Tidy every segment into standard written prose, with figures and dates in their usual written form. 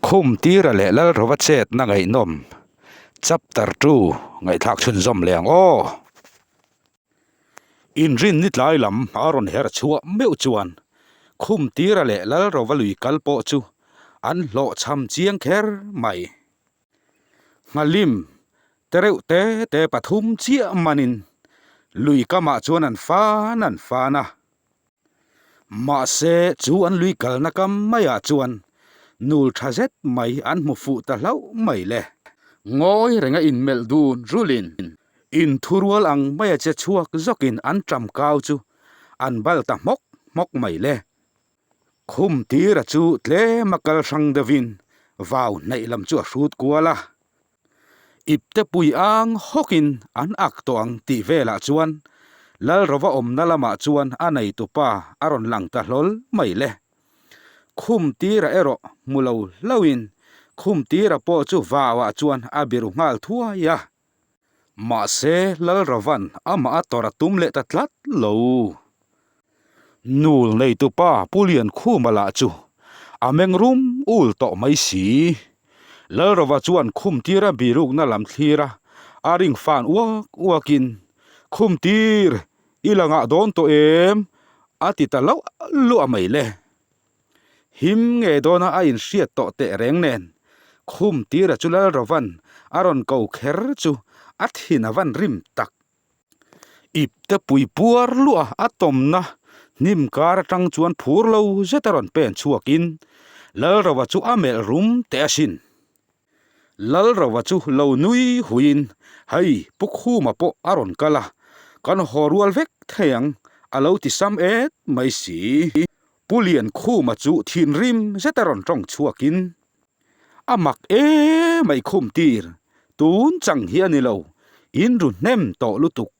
Khumtira leh Lalrova chetna ngaihnawm Chapter ii ngaihthlak chhunzawm leh ang aw. Inrinni tlai lam a rawn herh chhuah meuh chuan Khumtira leh Lalrova lui kal pawh chu an hlawhchham chiang kher mai. Nghalim te reuh te te pathum chiah manin lui kamah chuan an fan an fan a. Mahse chu an lui kalna kam maiah chuan nul tha zet mai an hmu fuh ta hlauh mai le. Ngawi renga inmelh dun rulin inthurual ang maia che chhuak zawkin an ṭam kau chu an bal ta hmawk hmawk mai le. Khum tira chu tlem a kal hrang deuhin vau hnaih lam chu a hrut kual a. Ipte pui ang hawkin an ak tawh ang tih velah chuan Lalrova awmna lamah chuan a neitupa a rawn lang ta hlawl mai le. Khum tira erawh hmu lo hlauhin khum tira pawh chu vauah chuan a biru nghal thuai a. Mahse, Lalravan amah a tawrh a tum leh ta tlat lo. Nul neitupa Pu Liankhuma lah chu a meng rum ul tawh mai si. Lalrava chuan khumtira birukna lam thlir a, a ring fan uak uakin, Khumtir, i la ngah dawn tawh em? a ti ta loh luah mai le. Him nge dawna a inhriat tawh teh reng nen, khum tira chu Lalrovan a rawn ko kher chu a thin a van rim tak. Ipte pui puar luah a tawmna hnim kar atang chuan phur lo zet a rawn pen chhuakin Lalrova chu a melh rum teh asin. Lalrova chu lo nui huiin, Hei, Pu Khuma pawh a rawn kal a, kan haw rual vek thei ang, a lo ti sam et mai si. Pu Liankhuma chu thinrim zeta rawn tawng chhuakin, A mak emai khum tir, tun chang hi a ni lo, in ru hnem tawh lutuk,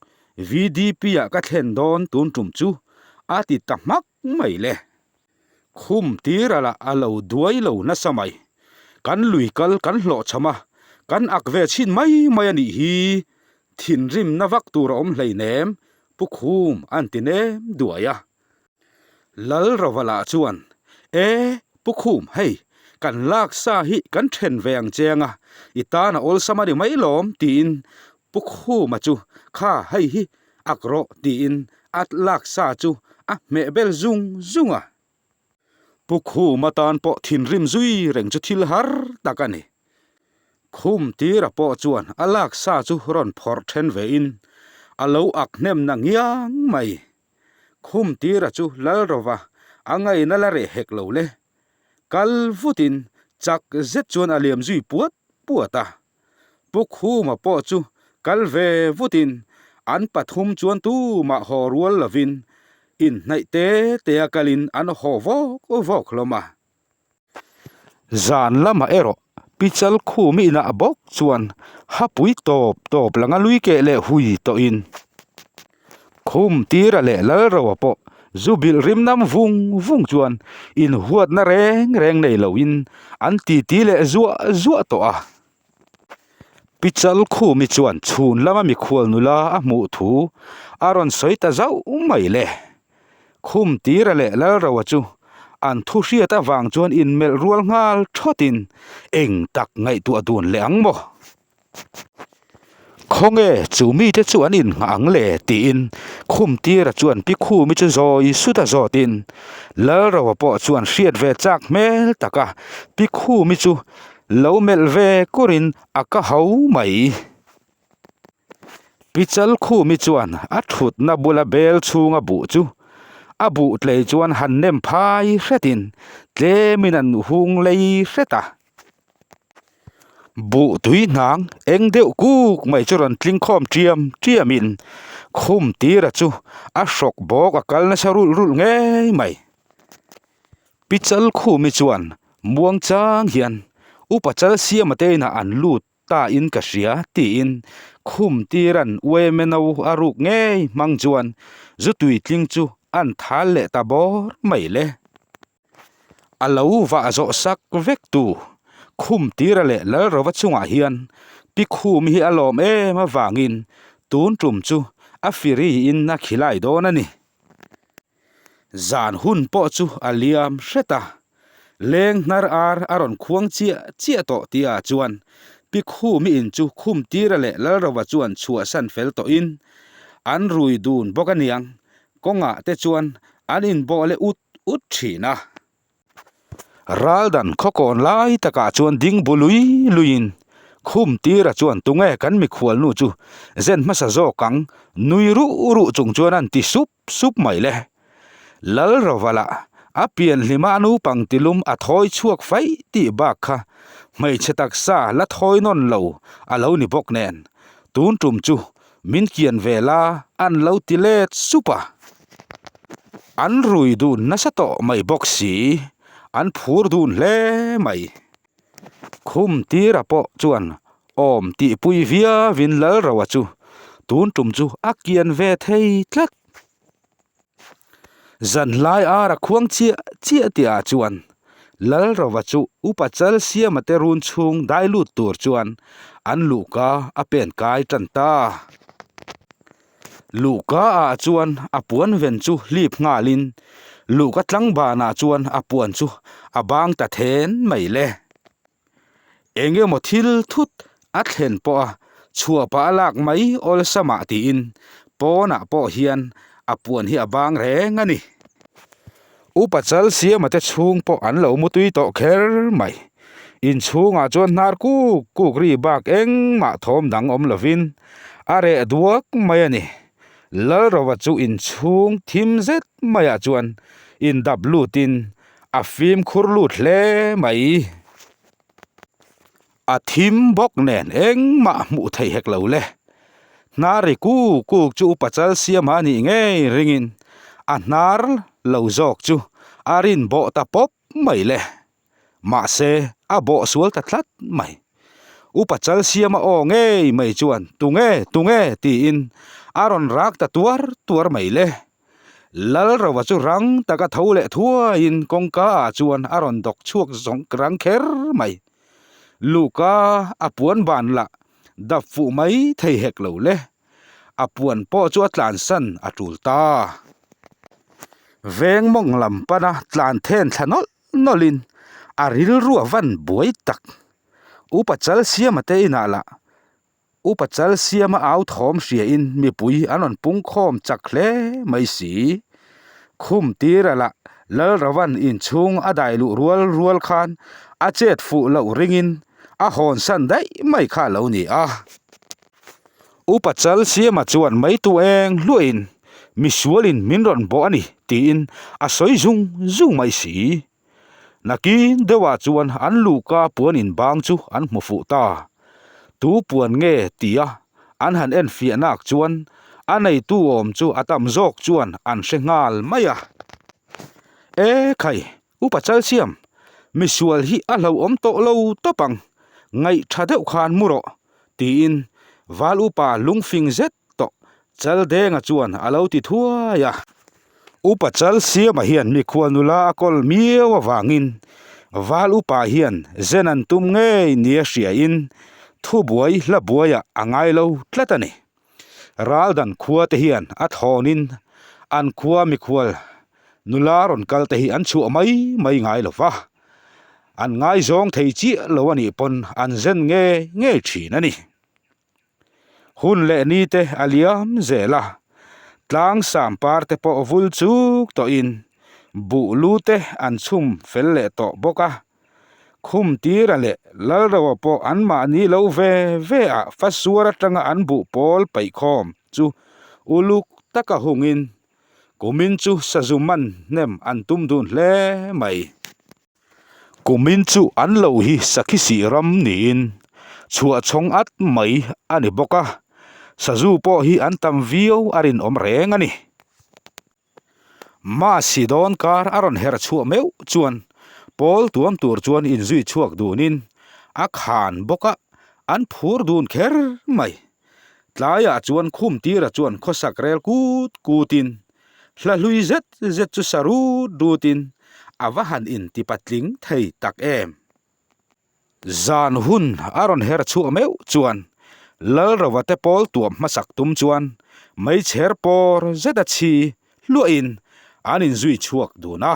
VDP ah ka thlen dawn tun tum chu, a ti ta hmak mai le. Khum tir a lah a lo duai lo nasa mai. Kan lui kal kan hlawhchham a, kan ak ve chhin mai mai a nih hi. Thinrimna vak tur a awm hleinem, Pu Khum an ti nem duai a. Lalrova lah chuan, E, Pu Khum, hei, kan lak sa hi kan then ve ang che anga, i tan a awlsam a ni mai lawm, tiin Pu Khuma chu, Kha, hei hi ak rawh, tiin a lak sa chu a hmeh bel zung zung a. Pu Khuma tan pawh thinrim zui reng chu thil har tak a ni. Khum tira pawh chuan a lak sa chu rawn phawrh then vein a lo ak hnem na ngiang mai. Khum tira chu Lalrova a ngaina la reh hek lo le. Kal vutin chak zet chuan a liam zui puat puat a. Pu Khuma pawh chu kal ve vutin an pathum chuan tumah haw rual lovin inhnaih te te a kalin an haw vawk vawk hlawm a. Zan lamah erawh Pi Chalkhumi inah bawk chuan hapui tawp tawp langa lui keh leh hui tawhin Khum tira leh Lalroa pawh zu bilh rim nam vung vung chuan inhuatna reng reng nei loin an titi leh zuah zuah tawh a. Pi Chalkhumi chuan chhun lama mikhual nula a hmuh thu a rawn sawi ta zauh mai le. Khum tira leh Lalroa chu an thu hriat avang chuan inmelh rual nghal thawtin eng tak ngaihtuah dun leh ang maw? Khawnge chu mite chu an inngah ang le? tiin Khumtira chuan Pi Khumi chu zawi sut a zawtin Lalroa pawh chuan hriat ve chak hmel taka Pi Khumi chu lo melh ve kurin a ka ho mai. Pi Chalkhumi chuan a thutna bula bel chhunga buh chu a buh tlei chuan han nem phai hretin tlemin an hung lei hret a. Buh tui hnang eng deuh kuk mai chu rawn tling khawm ṭiam ṭiamin khum tira chu a hrawk bawk a kal nasa rulh rulh ngei mai. Pi Chalkhumi chuan muang chang hian upa Chalsiama te inah an lut ta in ka hria tiin khum tiran uaimeno a ruk ngei hmang chuan zu tui tling chu an thal leh ta bawr mai le. A lo vah zawh sak vek tu khum tira leh Lalrova chungah hian Pi Khum hi a lawm em avangin tun tum chu a firi in a khilai dawn a ni. Zan hun pawh chu a liam hret a. Leng hnar ar a rawn khuang chiah chiah tawh tihah chuan Pi Khumi in chu Khumtira leh Lalrova chuan chhuahsan fel tawhin an rui dun bawk aniang kawngah te chuan an inbawh leh ut ut thin a. Raldan khawkawn lai takah chuan ding bu lui luiin Khumtira chuan tunge kan mikhualnu chu zen hmasa zawk ang nui ruh ruh chung chuan an ti sup sup mai le. Lalrova lah a pian hlima a naupang tilum a thawi chhuak faih tih bak kha hmeichhe taksa la thawi nawn lo a lo ni bawk nen tun tum chu Min kian ve la an lo ti let sup a. An rui dun nasa tawh mai bawk si, an phur dun hle mai. Khum tira pawh chuan awm tihpui viauin Lalroa chu tun tum chu a kian ve thei tlat. Zanhlai ara khuang chiah chiah tih ah chuan Lalrova chu upa chal siama te run chhung dai lut tur chuan an luhka a pen kai tan ta. Luhka ah chuan a puan ven chu hlip nghalin luhka tlangban ah chuan a puan chu a bang ta then mai le. Eng emaw thil thut a thlen pawh a chhuah pah a lak mai awlsamah tiin pawnah pawh hian a puan hi a bang reng a ni. Upa chal siama te chhung pawh an lo mutui tawh kher mai. Inchhungah chuan hnar kuk kuk ri bak engmah thawm dang awm lovin a reh duak mai a ni. Lalrova chu inchhung thim zet maiah chuan indap lutin A fimkhur lut hle mai. A thim bawk nen engmah hmuh thei hek lo le. Hnar ri kuk kuk chu upa chal siam a nih ngei ringin a hnar lo zawk chu a rin bawh ta pawp mai le. Mahse a bawh sual ta tlat mai. Upa chal siama aw ngei mai chuan tunge tunge tiin a rawn rak ta tuar tuar mai le. Lalrova chu rang taka tho leh thuaiin kawngka ah chuan a rawn dawk chhuak zawng rang kher mai. Luhka a puan ban lah dap fuh mai thei hek lo le. A puan pawh chu a tlansan a tul ta. Veng mawng lam pana tlan then thla nawlh nawlhin a rilru a van buai tak. Upa Chalsiama te inah lah Upa chal siama au thawm hriain mipui an rawn pung khawm chak hle mai si. Khum tira lah Lalravan inchhung a dai luh rual rual khan a chet fuh loh ringin a hawn san daih mai kha a lo ni a. Upa chal siama chuan meitu eng hluahin misualin min rawn bawh a ni tiin a sawi zung zung mai si. Nakin deuhah chuan an luhka puan inbang chu an hmu fuh ta. Tu puan nge tia an han enfiah nak chuan a neitu awm chu a tam zawk chuan an hre nghal mai a. E khai, Upa Chalsiam, misual hi a hlauhawm tawh lo tawp ang, ngaih tha deuh khan mu rawh, tiin Val Upa lungfing zet tawh Chaldenga chuan a lo ti thuai a. Upa Chalsiama hian mikhual nula a kawl miau avangin Val Upa hian zen an tum ngei nia hriain thubuai hla buaiah a ngai lo tlat a ni. Raldan khua te hian a thlawnin an khua mikhual nula rawn kal te hi an chhuah mai mai ngai lo va, an ngaizawng thei chiah lo a nih pawn an zen ngei ngei thin a ni. Hun leh ni te a liam zel a, tlang sam par te pawh vul chuk tawhin buh lu te an chhum fel leh tawh bawk a. Khum tira leh Lalroa pawh anmahni lo ve ve ah fasuar atanga an buh pawl paihkhawm chu uluk taka hungin kumin chu sazu man hnem an tum dun hle mai. Kumin chu an lo hi sakhi sih ram niin chhuah chhawng at mai a ni bawk a, sazu pawh hi an tam viau a rinawm reng a ni. Masi dawn kar a rawn her chhuah meuh chuan pawl tuam tur chuan inzui chhuak dunin a khan bawk a, an phur dun kher mai. Tlaiah chuan khum tira chuan khawsak rel kut kutin Hla hlui zet zet chu sa rut rutin a va han inti patling thei tak em. Zan hun a rawn her chhuah meuh chuan Lalrova te pawl tuam hmasak tum chuan meichher pawr zet a chhi hluahin an inzui chhuak dun a.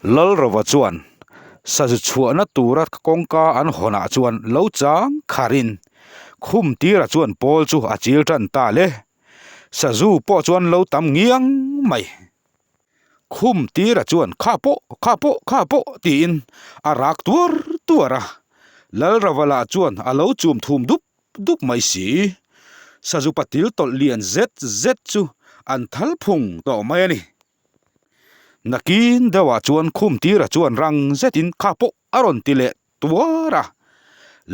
Lalrova chuan sazu chhuahna tura kawngka an hawnah chuan lo chang kharin Khumtira chuan pawl chu a chil tan ta le. Sazu pawh chuan lo tam ngiang mai. Khumtira chuan kha pawh, kha pawh, kha pawh tiin a rak tuar tuar a. Lalrova lah chuan a lo chum thum dup dup mai si. Sazu patil tawlh lian zet zet chu an thal phung tawh mai a ni. Nakin deuhah chuan Khumtira chuan rang zetin kha pawh a rawn ti leh tuar a.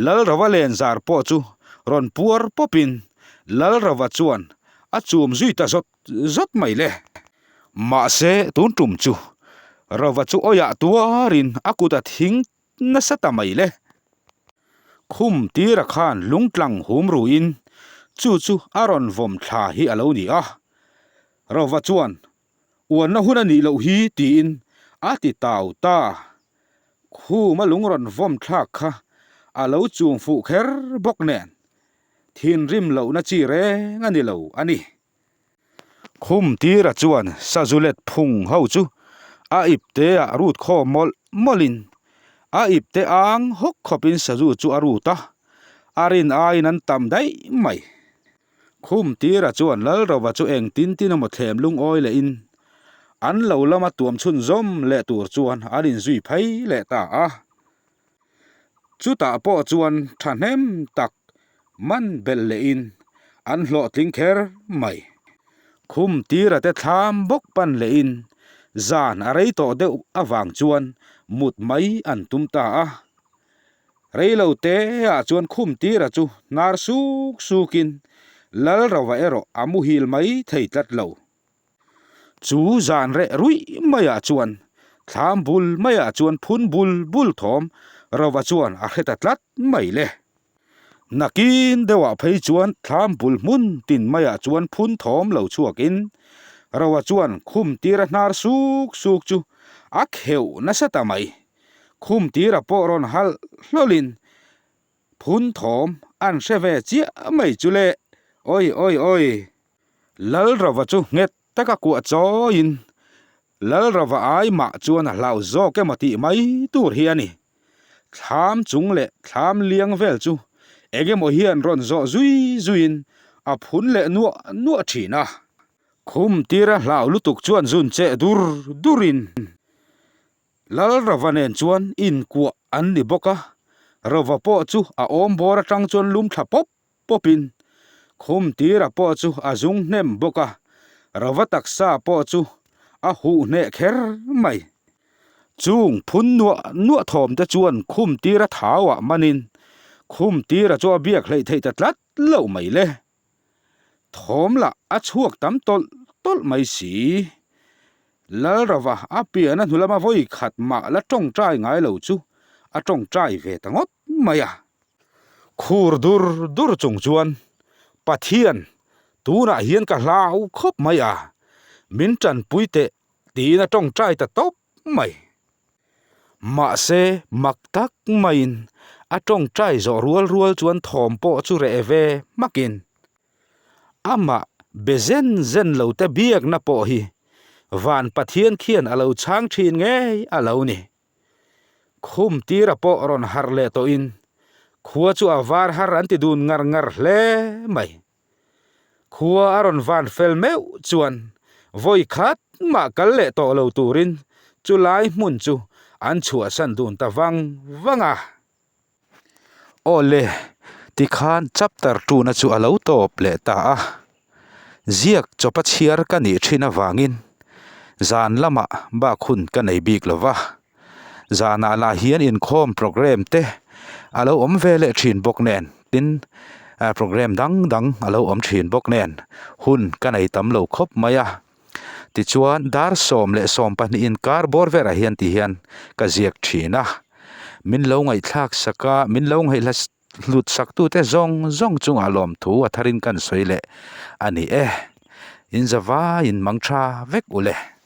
Lalrova lenzar pawh chu rawn puar pawpin Lalrova chuan a chum zui ta zawt zawt mai le. Mahse tun tum chu Rova chu awiah tuarin a kut a thing nasa ta mai le. Khum tira khan lungtlang hum ruin chu chu a rawn vawm thla hi a lo ni a. Rova chuan Uanna hun a nih loh hi tiin a ti tau ta. Khuma lung rawn vawm thlak kha a lo chung fuh kher bawk nen thinrim lohna chi reng a ni lo a ni. Khum tira chuan sazu let phung ho chu a ipte ah rut khawm mawlh mawlhin a ipte ang hawk khawpin sazu chu a rut a, a rin aiin an tam daih mai. Khum tira chuan Lalrova chu eng tin tin emaw thlem lungawi leh in an lo lama tuam chhun zawm leh tur chuan an inzui phei leh ta a. Chutah pawh chuan thahnem tak man belh leh in an hlawhtling kher mai. Khum tira te thlam bawk pan leh in zan a rei tawh deuh avang chuan mut mai an tum ta a. Reilo te ah chuan khum tira chu hnar suk suk in Lalrova erawh a muhil mai thei tlat lo. Chu zan reh ruih mai ah chuan thlam bul mai ah chuan phun bul bul thawm Rova chuan a hre ta tlat mai le. Nakin deuh ah phei chuan thlam bul hmun tin mai ah chuan phun thawm lo chhuak in Rova chuan khum tira hnar suk suk chu a kheuh nasa ta mai. Khum tira pawh rawn halh hlawlhin phun thawm an hre ve chiah mai chu le, Awi awi awi! Lalrova chu nghet taka kuah chawiin Lalrova ai mah chuan a hlau zawk emaw tih mai tur hi a ni. Thlam chung leh thlam liang vel chu eng emaw hian rawn zawh zui zuiin a phun leh nuah nuah thin a. Khum tira hlau lutuk chuan zun cheh dur durin Lalrova nen chuan inkuah an ni bawk a, Rova pawh chu a awm bawr atang chuan lum thla pawp pawpin Khumtira pawh chu a zung hnem bawk a, Rova taksa pawh chu a huh hneh kher mai. Chung phun nuah nuah thawm te chuan Khumtira thauah manin Khumtira chu a biak hleih theih ta tlat loh mai le. Thawm lah a chhuak tam tawlh tawlh mai si. Lalrova a pian a hnu lama vawi khat mah la tawngtai ngai lo chu a tawngtai ve ta ngawt mai a. Khur dur dur chung chuan Pathian tunah hian ka hlau khawp mai a, min tanpui teh tiin a tawngtai ta tawp mai. Mahse, mak tak maiin a tawngtai zawh rual rual chuan thawm pawh chu reh ve hmakin amah be zen zen lo te biakna pawh hi van Pathian khian a lo chhang thin ngei a lo ni. Khum tira pawh rawn harh leh tawhin khua chu a var har an ti dun ngar ngar hle mai. Khua a rawn van fel meuh chuan vawi khat mah kal leh tawh lo turin chu lai hmun chu an chhuahsan dun ta vang vang a. Aw le, tikhan chapter tuna chu a lo tawp leh ta a. Ziak chawpa chhiar ka nih thin avangin zan lamah bak hun ka nei bik lo va. Zanah lah hian inkhawm programme te a lo awm ve leh thin bawk nen tin programme dang dang a lo awm thin bawk nen hun ka nei tam lo khawp mai a. Tichuan dar 12 inkar bawr verah hian ti hian ka ziak thin a. Min lo ngaihthlak sak a, min lo ngaihhla hlut sak tute zawng zawng chungah lawmthu a tharin kan sawi leh a ni e. Inzavaiin mang tha vek u le.